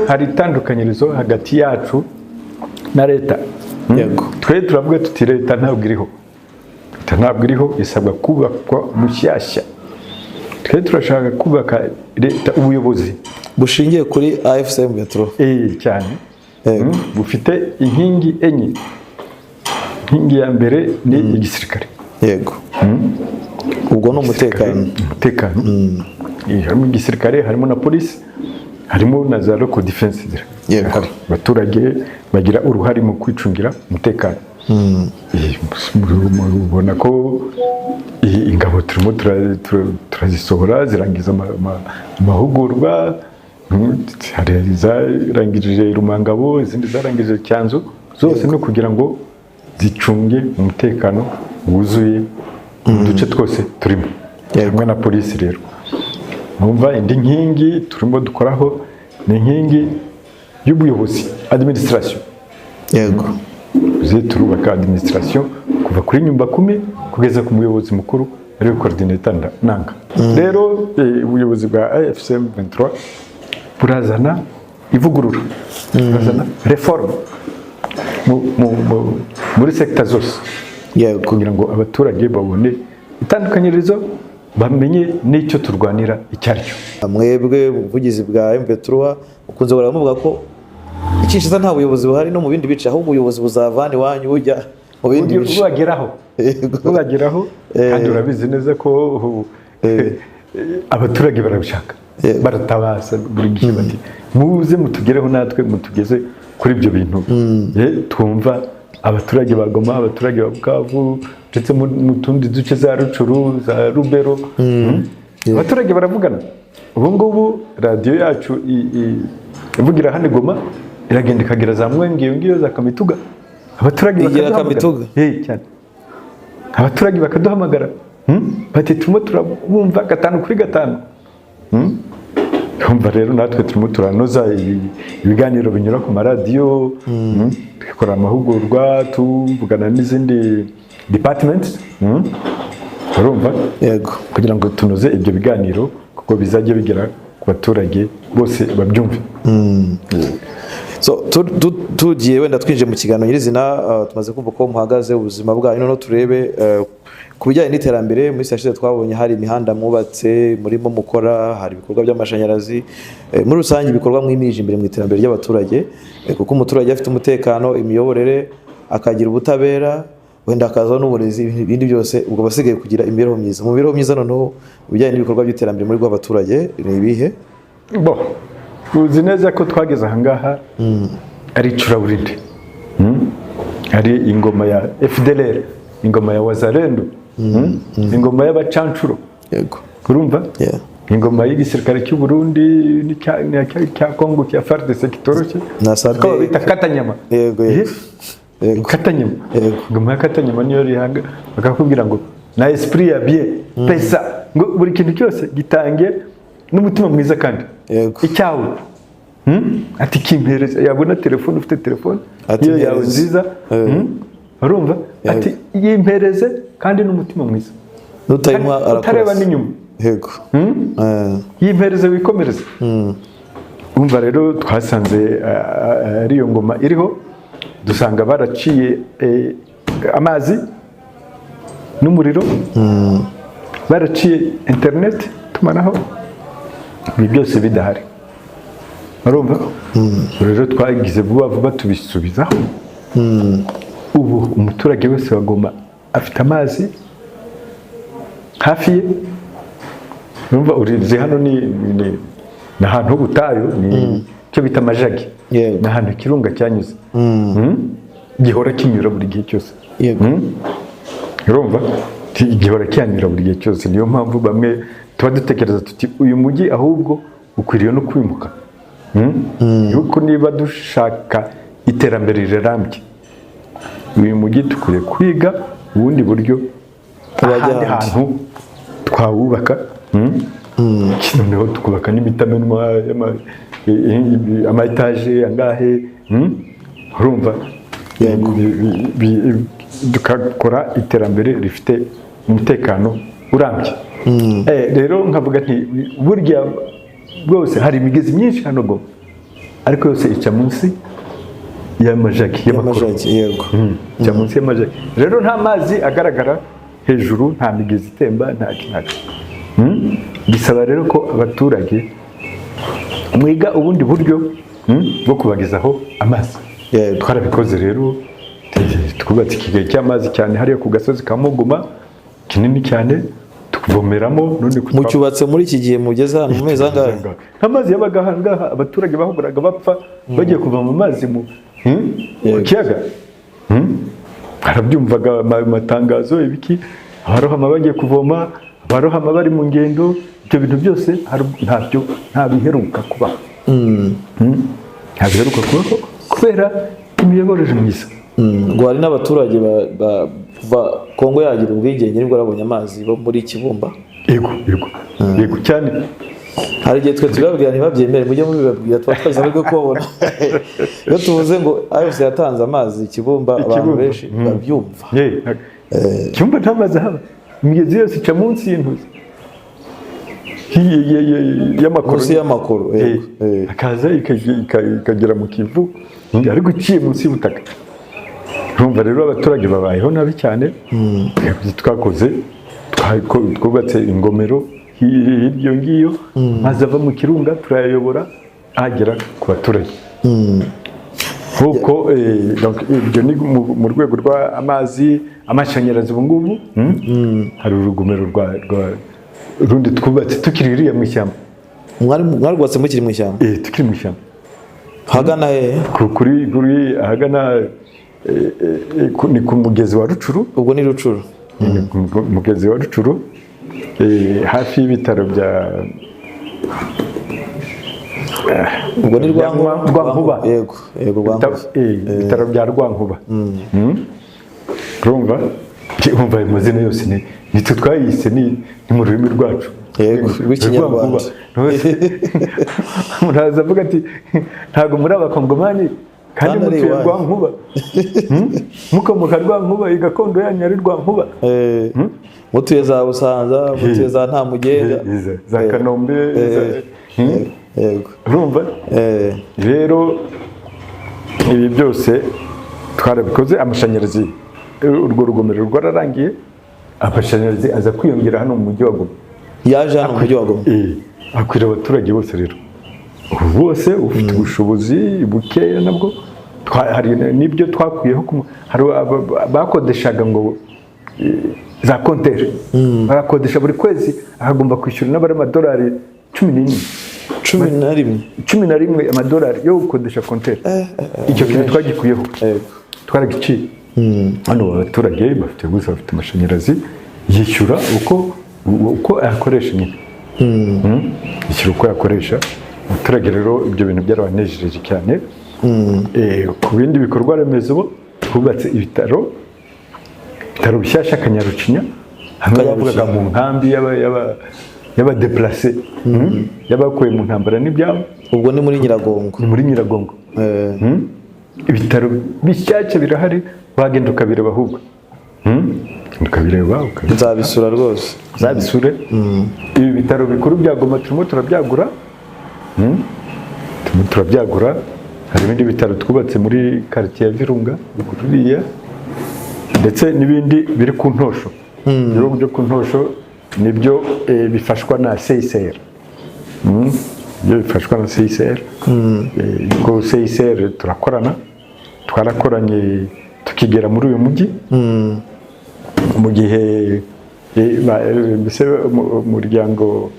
Hari itandukanyirizo hagati yacu na leta. Yego. Twe turavuga tuti: "Leta ntabwo iriho, leta ntabwo iriho, isabwa kubakwa mushyashya." Twe turashaka kubaka leta, ubuyobozi bushingiye kuri AFC M23. Cyane. Yego. Bufite inkingi enye. Inkingi ya mbere ni igisirikare. Yego, ubwo ni umutekano. Umutekano. Harimo igisirikare, harimo na polisi, harimo na za local defense. Yego. Abaturage bagira uruhare mu kwicungira umutekano. Ubona ko ingabo turimo turazisohora, zirangiza amahugurwa. Hari izarangirije Rumangabo, izindi zarangije Cyanzu, zose no kugira ngo zicunge umutekano wuzuye mu duce twose turimo, hamwe na polisi. Rero numva indi nkingi turimo dukoraho ni inkingi y'ubuyobozi, administration. Tuze turubaka administration kuva kuri nyumba kumi kugeza ku muyobozi mukuru, ariwe coordinator nanga. Rero ubuyobozi bwa AFC M23 burazana ivugurura, burazana réforme muri secteur zose kugira ngo abaturage babone itandukanyirizo, bamenye n'icyo turwanira icyo ari cyo. Mwebwe ubuvugizi bwa M23 ukunze guhora muvuga ko i Kinshasa nta buyobozi buhari no mu bindi bice, ahubwo ubuyobozi buzava iwanyu bujya mu bindi bice. Bubageraho. Bubageraho, kandi urabizi neza ko abaturage barabishaka. Baratabaza buri gihe bati: "Muze mutugereho, natwe mutugeze kuri ibyo bintu." Twumva abaturage ba Goma, abaturage ba Bukavu, ndetse mu tundi duce za Rutshuru, za Lubero. Abaturage baravugana. Ubu ngubu radiyo yacu ivugira hano i Goma iragenda ikagera za Mwenga, iyo ngiyo za Kamituga, abaturage Igera bakaduhamagara. Kamituga? Cyane, abaturage bakaduhamagara. Bati: "Turimo turabumva gatanu kuri gatanu." Urumva rero natwe turimo turanoza ibiganiro binyura ku maradiyo, Tugakora amahugurwa, tuvugana n'izindi departments. Urumva, kugira ngo tunoze ibyo biganiro, kuko bizajya bigera ku baturage bose babyumve. So, tugiye wenda twinjiye mu kiganiro nyirizina, tumaze kumva ko muhagaze ubuzima bwanyu. Noneho turebe ku bijyanye n'iterambere. Muri yashize twabonye hari imihanda mwubatse, murimo mukora, hari ibikorwa by'amashanyarazi, muri rusange ibikorwa mwimirije imbere mu iterambere ry'abaturage, kuko umuturage afite umutekano, imiyoborere, akagira ubutabera, wenda hakazaho n'uburezi, ibindi byose, ubwo basigaye kugira imibereho myiza. Mu mibereho myiza noneho, mu bijyanye n'ibikorwa by'iterambere muri guha abaturage ni ibihe? Bo, uzi neza ko twageze ahangaha ari icuraburindi. Ari ingoma ya FDLR, ingoma ya Wazalendo, Ingoma y'abacancuro. Urumva, ingoma y'igisirikare cy'u Burundi n'icya cya Kongo cya FARDC kitoroshye. Na SADC. Ko bita katanyama. Yego, yego. Katanyama. Ingoma ya katanyama niyo rihanga, bakakubwira ngo na esprit ya bien, pesa, ngo buri kintu cyose gitange n'umutima mwiza kandi icyawe. Ati: "Kimpereza." Yabona telefone, ufite telefone Ati: iyo yawe "Mpereza." nziza. Urumva, ati: "Yimpereze kandi n'umutima mwiza." Nutayimuha Kandi utareba arakurasa. n'inyuma. Yimpereze wikomereze. Umva rero, twasanze ari iyo ngoma iriho, dusanga baraciye amazi n'umuriro, baraciye interineti, itumanaho, ibi byose bidahari. Urumva rero twagize vuba vuba tubisubizaho. Ubu umuturage wese wa Goma afite amazi hafi ye. Urumva, urizi hano ni ahantu h'ubutayu, ni icyo bita amajagi. Ni ahantu ikirunga cyanyuze. Gihora kinyura buri gihe cyose. Urumva, gihora kihanyura buri gihe cyose. Niyo mpamvu bamwe tuba dutekereza tuti: "Uyu mujyi ahubwo ukwiriye no kwimuka." Yuko niba dushaka iterambere rirambye, uyu mujyi dukwiriye kwiga ubundi buryo Wajya ahandi ahandi. hantu twawubaka. Noneho tukubaka n'imitamenwa, ama étage angahe. Urumva, tugakora iterambere rifite umutekano urambye. Rero nkavuga nti burya bwose hari imigezi myinshi hano Goma, Ariko yose ica munsi y'amajagi, y'amakoro. Y'amajagi, yego. Ica munsi y'amajagi. Rero nta mazi agaragara hejuru, nta migezi itemba, nta kintu. Bisaba rero ko abaturage mwiga ubundi buryo bwo kubagezaho amazi. Twarabikoze rero, twubatse ikigega cy'amazi cyane hariya ku gasozi ka Muguma, kinini cyane, tuvomeramo none. Mucyubatse muri iki gihe mugeze hano mu mezi angahe? Amazi yabaga aha ngaha, abaturage bahoraga bapfa bagiye kuva mu mazi ku kiyaga. Barabyumvaga amatangazo, ibiki, abarohama bagiye kuvoma, abarohama bari mu ngendo. Ibyo bintu byose ntabyo, nta biheruka kubaho. Nta biheruka kubaho kubera imiyoborere myiza. Ngo hari n'abaturage kuva Kongo yagira ubwigenge nibwo babonye amazi, bo muri Kibumba. Yego cyane. Hari igihe twe tubibabwira ntibabyemere. Mujye mubibabwira, tuba twagize amahirwe yo kubabona. Iyo tuvuze ngo AFC yatanze amazi Kibumba, abantu Kibumba. benshi babyumva. Kibumba nta mazi ahaba, imigezi yose ica munsi y'intuzi y'amakoro. Munsi y'amakoro, yego. Akaza ikagera mu Kivu, ariko iciye munsi y'ubutaka. Urumva rero abaturage babayeho nabi cyane. Twakoze, twubatse ingomero hirya iyo ngiyo, maze ava mu kirunga turayayobora agera ku baturage. Nkuko donc ibyo ni mu rwego rw'amazi. Amashanyarazi ubu ngubu, hari urugomero rwa rundi twubatse tukiri iriya mu ishyamba. Mwarwubatse mukiri mu ishyamba? Tukiri mu ishyamba. Hagana hehe? Kuri ahagana ni ku mugezi wa Rucuru. Ubwo ni Rucuru. Ni ku mugezi wa Rucuru, hafi y'ibitaro bya Ubwo ni Rwankuba. Rwankuba. Yego, Rwankuba. Ibitaro bya Rwankuba. Urumva, urumva ayo mazina yose ni nitwe twayise, ni mu rurimi rwacu. Yego, rw'Ikinyarwanda. Umuntu araza avuga ati: "Ntabwo muri Abakongomani kandi Kandi ari mutuye iwanyu." Rwankuba. Mukomoka Rwankuba, gakondo yanyu ari Rwankuba. Mutuye za Busanza, mutuye za Ntamugenda. Za Kanombe. Urumva rero ibi byose twarabikoze. Amashanyarazi, urwo rugomero rwararangiye, amashanyarazi aza kwiyongera hano mu mujyi wa Goma. Yaje hano mu mujyi wa Goma. Akwira abaturage bose rero. Ubu bose ufite ubushobozi bukeya nabwo hari n'ibyo twakuyeho, hari bakodeshaga ngo za compteur, bagakodesha buri kwezi, akagomba kwishyura n'abari amadolari 11. 11? 11 amadolari yo gukodesha compteur. Icyo kintu twagikuyeho. Twaragiciye. Hano abaturage bafite gusa, bafite amashanyarazi, yishyura uko ayakoresha nyine. Yishyura uko yakoresha. Abaturage rero ibyo bintu byarabanejeje cyane. Ku bindi bikorwa remezo, twubatse ibitaro bishyashya Kanyarucinya, hamwe bavugaga mu nkambi y'abadéplacés, y'abakuye mu ntambara n'ibyabo. Ubwo ni muri Nyiragongo? Ni muri Nyiragongo. Ibitaro bishyashya birahari, wagenda ukabireba ahubwo. Ukabireba, ukabireba. Nzabisura rwose. Zabisure. Ibi bitaro bikuru bya Goma turimo turabyagura. Turimo turabyagura. Hari ibindi bitaro twubatse muri quartier ya Virunga ruriya, ndetse n'ibindi biri ku Ntosho. Ibihugu byo ku Ntosho nibyo bifashwa na CICR. Ibyo bifashwa na CICR. Kuko CICR turakorana, twarakoranye tukigera muri uyu mujyi, mu gihe mbese umuryango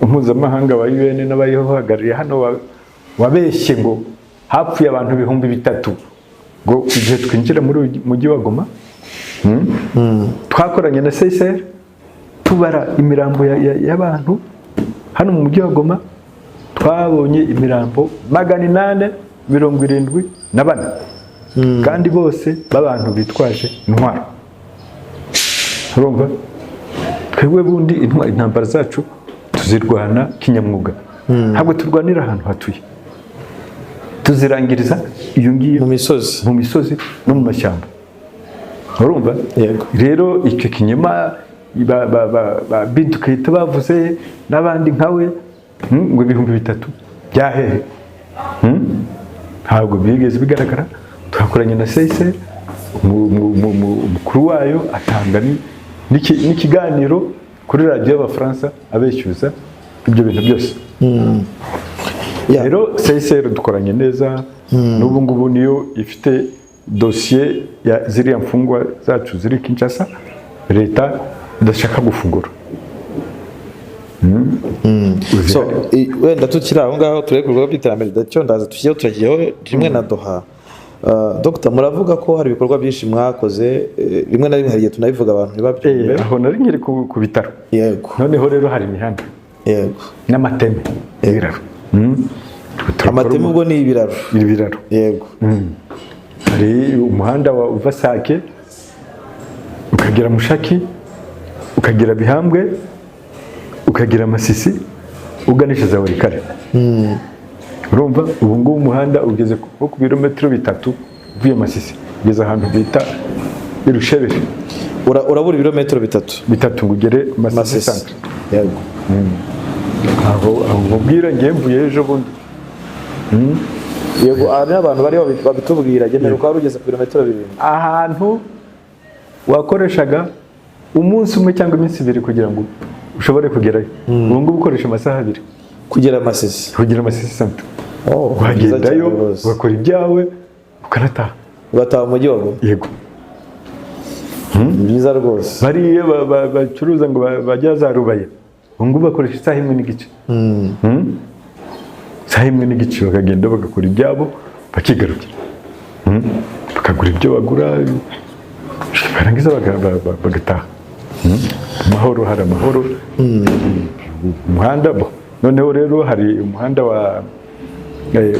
mpuzamahanga wa UN n'abayihagarariye hano wabeshye ngo hapfuye abantu 3000, ngo igihe twinjira muri uyu mujyi wa Goma, twakoranye na CICR tubara imirambo y'abantu hano mu mujyi wa Goma. Twabonye imirambo 874, kandi bose b'abantu bitwaje intwaro. Urumva twebwe bundi intambara zacu tuzirwana kinyamwuga, ntabwo turwanira ahantu hatuye, tuzirangiriza iyo ngiyo mu misozi. Mu misozi no mu mashyamba, urumva? Yego. Rero icyo kinyoma ba Bintu Keita bavuze n'abandi nkawe, ngo 3000 byahehe? Ntabwo byigeze bigaragara. Twakoranye na CICR, umukuru wayo atanga n'ikiganiro kuri radiyo y'Abafaransa abeshyuza ibyo bintu byose. Rero CICR dukoranye neza. N'ubu ngubu niyo ifite dosiye ya ziriya mfungwa zacu ziri Kinshasa, leta idashaka gufungura. So wenda tukiri aho ngaho, turebe ku bikorwa by'iterambere cyo ndaza tugiyeho, turagiyeho rimwe na Doha. Dr, muravuga ko hari ibikorwa byinshi mwakoze, rimwe na rimwe hari igihe tunabivuga abantu ntibabyumve. Aho nari nkiri ku bitaro. Noneho rero hari imihanda n'amateme, ibiraro. Amateme ubwo ni ibiraro? Ibiraro. Hari umuhanda wa uva Sake ukagera Mushaki, ukagera Bihambwe, ukagera Masisi, uganisha za Walikale. Urumva ubu ngubu umuhanda ugeze ku birometero 3 uvuye Masisi, ugeze ahantu bita Irushebere. Urabura ibirometero 3? 3 ngo ugere Masisi Masisi centre. Aho nkubwira ngiye mvuye ejo bundi. Yego, hari n'abantu bari babitubwira genera ukaba ugeze ku birometero 7. Ahantu wakoreshaga umunsi umwe cyangwa iminsi 2 kugira ngo ushobore kugerayo, ubu ngubu ukoresha amasaha 2. Kugera Masisi? Kugera Masisi centre. Oh, byiza Wagendayo cyane rwose. ugakora ibyawe, ukanataha. Ugataha mu mujyi wa Goma? Yego. Ni byiza rwose. Bariya bacuruza ngo bajya za Rubaya, ubu ngubu bakoresha isaha imwe n'igice. Isaha imwe n'igice bakagenda bagakora ibyabo, bakigarukira. Bakagura ibyo bagura, barangiza bagataha. Amahoro, hari amahoro. Umuhanda bo noneho rero hari umuhanda wa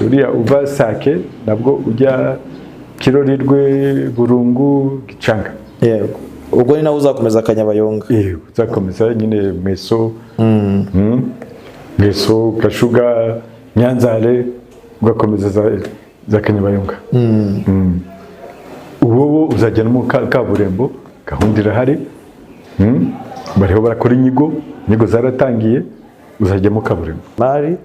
uriya uva Sake nabwo ujya Kirorirwe, Burungu, Gicanga. Yego, ubwo ni nawe uzakomeza Kanyabayonga? Uzakomeza nyine Mweso, Mweso, Kashuga, Nyanzale, ugakomeza za Kanyabayonga. Uwo wo uzajya no mu kaburimbo, gahunda irahari. Bariho barakora inyigo, inyigo zaratangiye, uzajyamo kaburimbo. Mari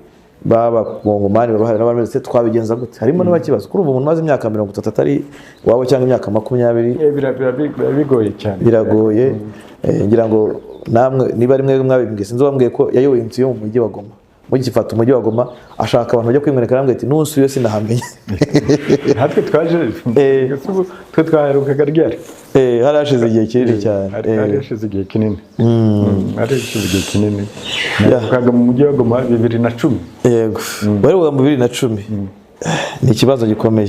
baba kongomani baba hari n'abandi ndetse twabigenza gute? Harimo n'abakibazo kuri ubu, umuntu umaze imyaka 30 atari iwabo cyangwa imyaka 20. Biba bigoye cyane. Biragoye. Ngira ngo namwe niba ari mwebwe mwabimbwiye, sinzi uwambwiye ko yayoboye inzu yo mu mujyi wa Goma, mugifata umujyi wa Goma, ashaka abantu bajya kwimwereka, arambwira ati nusuye sinahamenya. Natwe twaje ubu twe twaherukaga ryari? Hari hashize igihe kinini cyane. Hari hashize igihe kinini. Hari hashize igihe kinini. Naherukaga mu mujyi wa Goma 2010. Yego, wari mu 2010. Ni ikibazo gikomeye.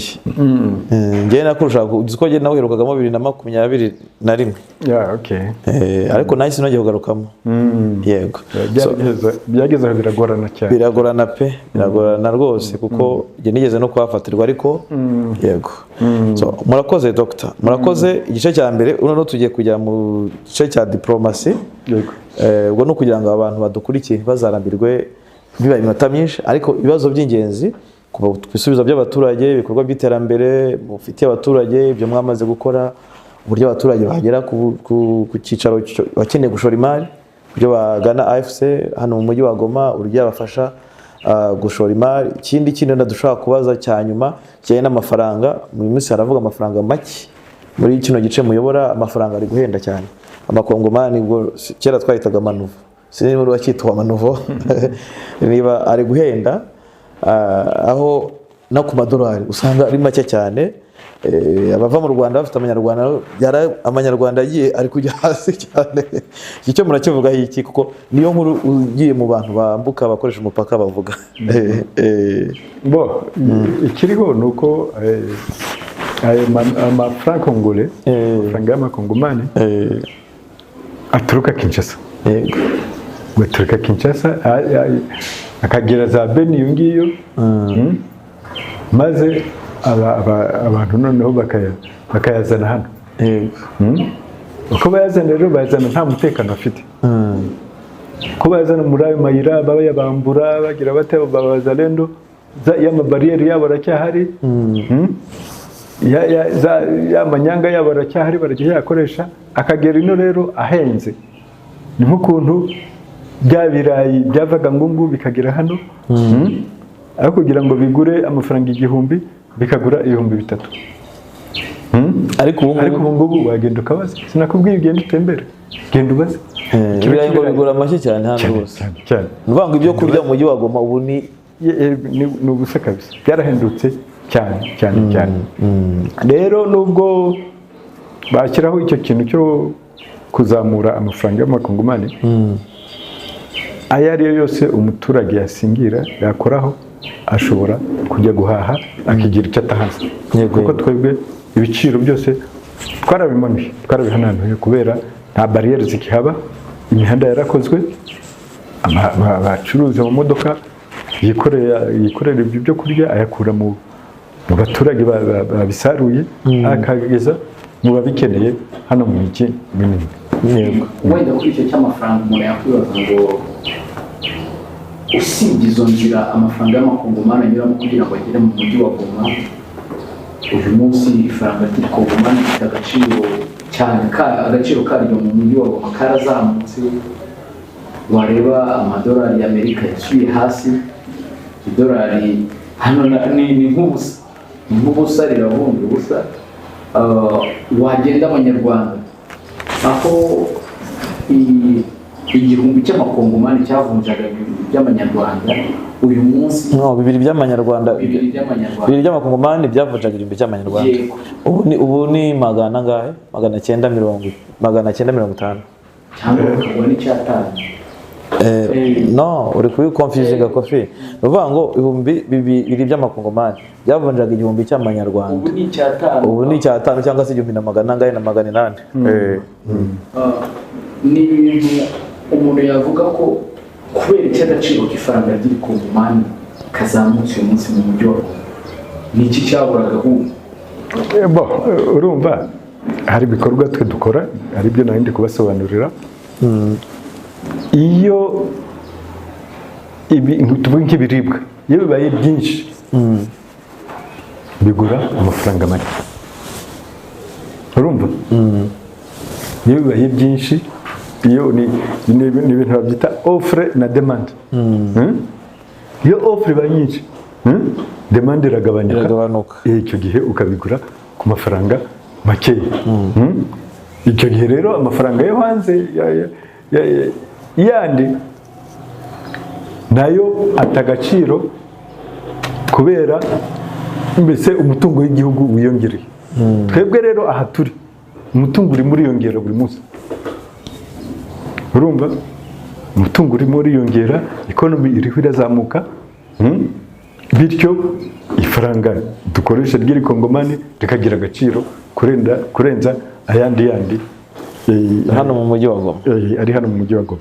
Njyewe nakurusha, uzi ko njye nawe uherukagamo 2021. Yeah, okay. Ariko nanjye sinongeye kugarukamo. Yego. So, Byageze aho biragorana cyane. Biragorana pe, biragorana rwose, kuko njye nigeze no kuhafatirwa, ariko yego. So, murakoze Dr, murakoze. Igice cya mbere, noneho tugiye kujya mu gice cya diplomasi. Ubwo ni ukugira ngo abantu badukurikiye ntibazarambirwe biba iminota myinshi, ariko ibibazo by'ingenzi ku bisubizo by'abaturage, ibikorwa by'iterambere mufitiye abaturage, ibyo mwamaze gukora, uburyo abaturage bagera ku cyicaro bakeneye gushora imari, uburyo bagana AFC hano mu mujyi wa Goma, uburyo yabafasha gushora imari. Ikindi kintu wenda dushobora kubaza cya nyuma kijyanye n'amafaranga: mu minsi haravuga amafaranga make muri kino gice muyobora, amafaranga ari guhenda cyane, amakongomani ubwo kera twahitaga amanuvo, sinzi niba bakitwa amanuvo, niba ari guhenda, aho no ku madolari usanga ari make cyane. Abava mu Rwanda bafite amanyarwanda, amanyarwanda yagiye ari kujya hasi cyane. Iki cyo murakivugaho iki? Kuko niyo nkuru ugiye mu bantu bambuka bakoresha umupaka bavuga. Bo ikiriho ni uko ayo amafaranga kongole, amafaranga y'amakongomani aturuka Kinshasa. Gaturuka Kinshasa akagera za Beni iyo ngiyo. Maze abantu noneho bakayazana hano. Uko bayazana rero, bayazana nta mutekano bafite. Uko bayazana muri ayo mayira bayabambura, bagira bate, babazalendo ya mabariyeri yabo aracyahari. Ya manyanga yabo aracyahari, baracyayakoresha, akagera ino rero ahenze. Ni nk'ukuntu bya birayi byavaga Ngungu bikagera hano. Aho kugira ngo bigure amafaranga 1000, bikagura 3000. Ariko ubu Ariko ngubu ubu ngubu wagenda ukabaza, sinakubwiye, ugenda utembere, genda ubaze. Ikiro ibirayi ngo cy'ibirayi. bigura make cyane hano Cyane, rwose. cyane cyane. Ni ukuvuga ngo ibyo kurya mu mujyi wa Goma ubu ni Ni ubusa kabisa, byarahendutse cyane cyane cyane. Rero nubwo bashyiraho icyo kintu cyo kuzamura amafaranga y'amakongomani, ayo ari yo yose umuturage yasingira yakoraho, ashobora kujya guhaha akigira icyo atahaza, kuko twebwe ibiciro byose twarabimanuye, twarabihananuye kubera nta bariyeri zikihaba, imihanda yarakozwe, abacuruza mu modoka yikorera ibyo byo kurya, ayakura mu baturage babisaruye, akageza mu babikeneye hano mu mijyi minini. Wenda kuri icyo cy'amafaranga, umuntu yakwibaza ngo usibye izo nzira amafaranga y'amakongomani anyuramo kugira ngo agere mu mujyi wa Goma, uyu munsi ifaranga ry'ikongomani rifite agaciro cyane, agaciro karyo mu mujyi wa Goma karazamutse. Wareba amadolari y'Amerika yasubiye hasi, idolari hano ni nk'ubusa, ni nk'ubusa, riravunja ubusa. Wagenda abanyarwanda aho 1000 cy'amakongomani cyavunjaga 2 by'amanyarwanda, uyu munsi No, 2 by'amanyarwanda. 2 by'amanyarwanda. 2 by'amakongomani byavunjaga 1000 cy'amanyarwanda. Yego. Ubu ni magana angahe? 950. Cyangwa bakagura n'icyatanu. No, uri kubiconfusinga, Kofi. Ni ukuvuga ngo 2000 by'amakongomani byavunjaga 1000 cy'amanyarwanda. Ubu ni icyatanu. Ubu ni icyatanu cyangwa se igihumbi na magana angahe na 800. Ni ibintu umuntu yavuga ko kubera iki agaciro k'ifaranga ry'irikongomani kazamutse uyu munsi mu mujyi wa Goma? Ni iki cyaburaga ahubwo? Bo, urumva hari ibikorwa twe dukora, hari ibyo nari ndi kubasobanurira. Iyo tuvuge nk'ibiribwa, iyo bibaye byinshi bigura amafaranga make, urumva? Iyo bibaye byinshi, iyo ni ibintu babyita offre na demande. Iyo offre ibaye nyinshi, demande iragabanyuka. Iragabanuka. Icyo gihe ukabigura ku mafaranga makeya. Icyo gihe rero amafaranga yo hanze yandi nayo ata agaciro, kubera mbese umutungo w'igihugu wiyongereye. Twebwe rero aha turi, umutungo urimo uriyongera buri munsi, urumva? Umutungo urimo uriyongera, economy iriho irazamuka, Bityo ifaranga dukoresha ry'irikongomani rikagira agaciro kurenza ayandi yandi Hano mu mujyi wa Goma. Ari hano mu mujyi wa Goma.